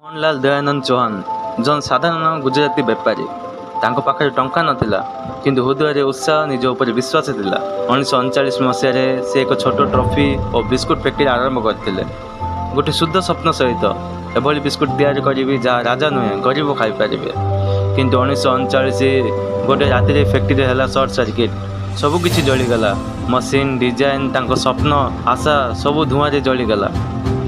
ମୋହନଲାଲ ଦୟାନନ୍ଦ ଚୌହାନ ଜଣେ ସାଧାରଣ ଗୁଜରାତି ବେପାରୀ। ତାଙ୍କ ପାଖରେ ଟଙ୍କା ନଥିଲା, କିନ୍ତୁ ହୃଦୟରେ ଉତ୍ସାହ, ନିଜ ଉପରେ ବିଶ୍ୱାସ ଥିଲା। 1939 ମସିହାରେ ସେ ଏକ ଛୋଟ ଟ୍ରଫି ଓ ବିସ୍କୁଟ ଫ୍ୟାକ୍ଟ୍ରି ଆରମ୍ଭ କରିଥିଲେ, ଗୋଟେ ଶୁଦ୍ଧ ସ୍ୱପ୍ନ ସହିତ। ଏଭଳି ବିସ୍କୁଟ ତିଆରି କରିବି, ଯାହା ରାଜା ନୁହେଁ, ଗରିବ ଖାଇପାରିବେ। କିନ୍ତୁ 1939 ଗୋଟେ ରାତିରେ ଫ୍ୟାକ୍ଟ୍ରିରେ ହେଲା ସର୍ଟ ସର୍କିଟ୍। ସବୁକିଛି ଜଳିଗଲା। ମସିନ୍, ଡିଜାଇନ୍, ତାଙ୍କ ସ୍ୱପ୍ନ, ଆଶା ସବୁ ଧୂଆଁରେ ଜଳିଗଲା।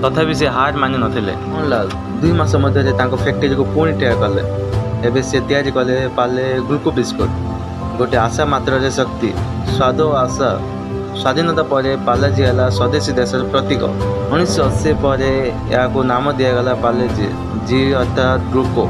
ତଥାପି ସେ ହାର ମାନି ନଥିଲେ। ମୋହନଲାଲ 2 ମାସ ମଧ୍ୟରେ ତାଙ୍କ ଫ୍ୟାକ୍ଟ୍ରିକୁ ପୁଣି ଠିଆ କଲେ। ଏବେ ସେ ତିଆରି କଲେ ପାର୍ଲେ ଗ୍ଲୁକୋ ବିସ୍କୁଟ, ଗୋଟେ ଆଶା ମାତ୍ରାରେ ଶକ୍ତି, ସ୍ୱାଦ ଓ ଆଶା। ସ୍ୱାଧୀନତା ପରେ ପାର୍ଲେଜି ହେଲା ସ୍ୱଦେଶୀ ଦେଶର ପ୍ରତୀକ। 1980 ପରେ ଏହାକୁ ନାମ ଦିଆଗଲା ପାର୍ଲେଜି, ଜି ଅର୍ଥାତ୍ ଗ୍ଲୁକୋ।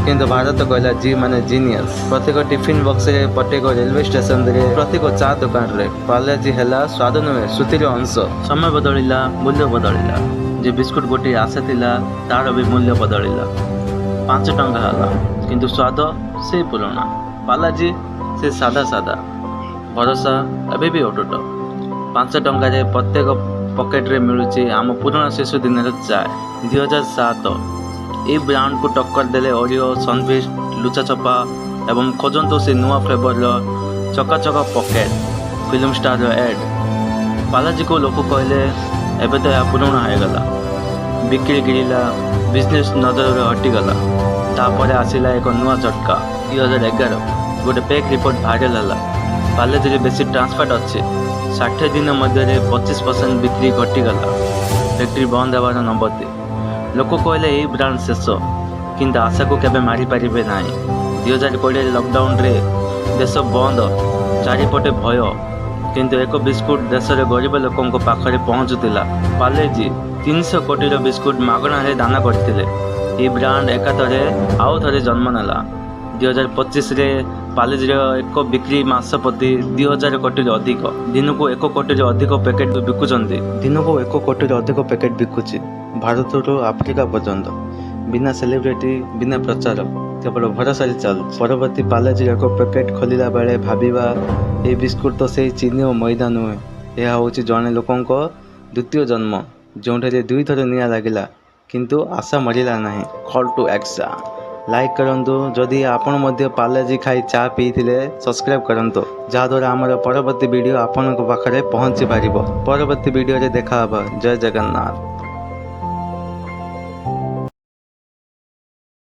କିନ୍ତୁ ଭାରତ କହିଲା, ଜି ମାନେ ଜିନିୟସ୍। ପ୍ରତ୍ୟେକ ଟିଫିନ୍ ବକ୍ସରେ, ପ୍ରତ୍ୟେକ ରେଲୱେ ଷ୍ଟେସନରେ, ପ୍ରତ୍ୟେକ ଚା ଦୋକାନରେ ପାର୍ଲେଜି ହେଲା ସ୍ୱାଦ ନୁହେଁ, ସ୍ମୃତିର ଅଂଶ। ସମୟ ବଦଳିଲା, ମୂଲ୍ୟ ବଦଳିଲା। ଯେ ବିସ୍କୁଟ ଗୋଟିଏ ଆଶା ଥିଲା, ତାର ବି ମୂଲ୍ୟ ବଦଳିଲା। 5 ଟଙ୍କା ହେଲା, କିନ୍ତୁ ସ୍ୱାଦ ସେ ପୁରୁଣା। ପାର୍ଲେଜି ସେ ସାଧା ସାଧା ଭରସା ଏବେ ବି ଅଟୁଟ। 5 ଟଙ୍କାରେ ପ୍ରତ୍ୟେକ ପକେଟରେ ମିଳୁଛି ଆମ ପୁରୁଣା ଶିଶୁ ଦିନର ଚାଏ। 2007 ଏଇ ବ୍ରାଣ୍ଡକୁ ଟକ୍କର ଦେଲେ ଓରିଓ, ସନଫିଷ୍ଟ, ଲୁଚା ଛପା ଏବଂ ଖୋଜନ୍ତୁ ସେ ନୂଆ ଫ୍ଲେଭରର ଚକାଚକ ପକେଟ୍, ଫିଲ୍ମ ଷ୍ଟାରର ଏଡ୍। ପାର୍ଲେଜିକୁ ଲୋକ କହିଲେ, ଏବେ ତ ଏହା ପୁରୁଣା ହେଇଗଲା। ବିକ୍ରି ଗିଳିଲା, ବିଜନେସ୍ ନଜରରୁ ହଟିଗଲା। ତାପରେ ଆସିଲା ଏକ ନୂଆ ଝଟକା। 2011 ଗୋଟେ ଫେକ୍ ରିପୋର୍ଟ ଭାଇରାଲ ହେଲା, ପାର୍ଲେଜିରେ ବେଶୀ ଟ୍ରାନ୍ସଫାଟ୍ ଅଛି। 60 ଦିନ ମଧ୍ୟରେ 25% ବିକ୍ରି ଘଟିଗଲା। ଫ୍ୟାକ୍ଟ୍ରି ବନ୍ଦ ହେବାର ନବତି। ଲୋକ କହିଲେ, ଏଇ ବ୍ରାଣ୍ଡ ଶେଷ। କିନ୍ତୁ ଆଶାକୁ କେବେ ମାରିପାରିବେ ନାହିଁ। 2020ରେ ଲକଡାଉନରେ ଦେଶ ବନ୍ଦ, ଚାରିପଟେ ଭୟ। କିନ୍ତୁ ଏକ ବିସ୍କୁଟ ଦେଶର ଗରିବ ଲୋକଙ୍କ ପାଖରେ ପହଞ୍ଚୁଥିଲା, ପାର୍ଲେଜି। 300 କୋଟିର ବିସ୍କୁଟ ମାଗଣାରେ ଦାନ କରିଥିଲେ। ଏହି ବ୍ରାଣ୍ଡ ଏକାଥରେ ଆଉ ଥରେ ଜନ୍ମ ନେଲା। 2025ରେ ପାର୍ଲେଜିର ଏକ ବିକ୍ରି ମାସ ପ୍ରତି 2000 କୋଟିରୁ ଅଧିକ। ଦିନକୁ 1 କୋଟିରୁ ଅଧିକ ପ୍ୟାକେଟ୍ ବିକୁଛନ୍ତି। ଦିନକୁ 1 କୋଟିରୁ ଅଧିକ ପ୍ୟାକେଟ୍ ବିକୁଛି, ଭାରତରୁ ଆଫ୍ରିକା ପର୍ଯ୍ୟନ୍ତ। ବିନା ସେଲିବ୍ରିଟି, ବିନା ପ୍ରଚାର, କେବଳ ଭରସାରେ ଚାଲୁଛି। ପରବର୍ତ୍ତୀ ପାର୍ଲେଜିର ଏକ ପ୍ୟାକେଟ୍ ଖୋଲିଲା ବେଳେ ଭାବିବା, ଏଇ ବିସ୍କୁଟ ତ ସେଇ ଚିନି ଓ ମଇଦା ନୁହେଁ। ଏହା ହେଉଛି ଜଣେ ଲୋକଙ୍କ ଦ୍ୱିତୀୟ ଜନ୍ମ, ଯେଉଁଠାରେ ଦୁଇଥର ନିଆଁ ଲାଗିଲା, କିନ୍ତୁ ଆଶା ମରିଲା ନାହିଁ। କଲ୍ ଟୁ ଆକ୍ସନ୍: ଲାଇକ୍ କରନ୍ତୁ ଯଦି ଆପଣ ମଧ୍ୟ ପାର୍ଲେଜି ଖାଇ ଚା ପିଇଥିଲେ। ସବସ୍କ୍ରାଇବ୍ କରନ୍ତୁ, ଯାହାଦ୍ୱାରା ଆମର ପରବର୍ତ୍ତୀ ଭିଡ଼ିଓ ଆପଣଙ୍କ ପାଖରେ ପହଞ୍ଚି ପାରିବ। ପରବର୍ତ୍ତୀ ଭିଡ଼ିଓରେ ଦେଖା ହେବ। ଜୟ ଜଗନ୍ନାଥ।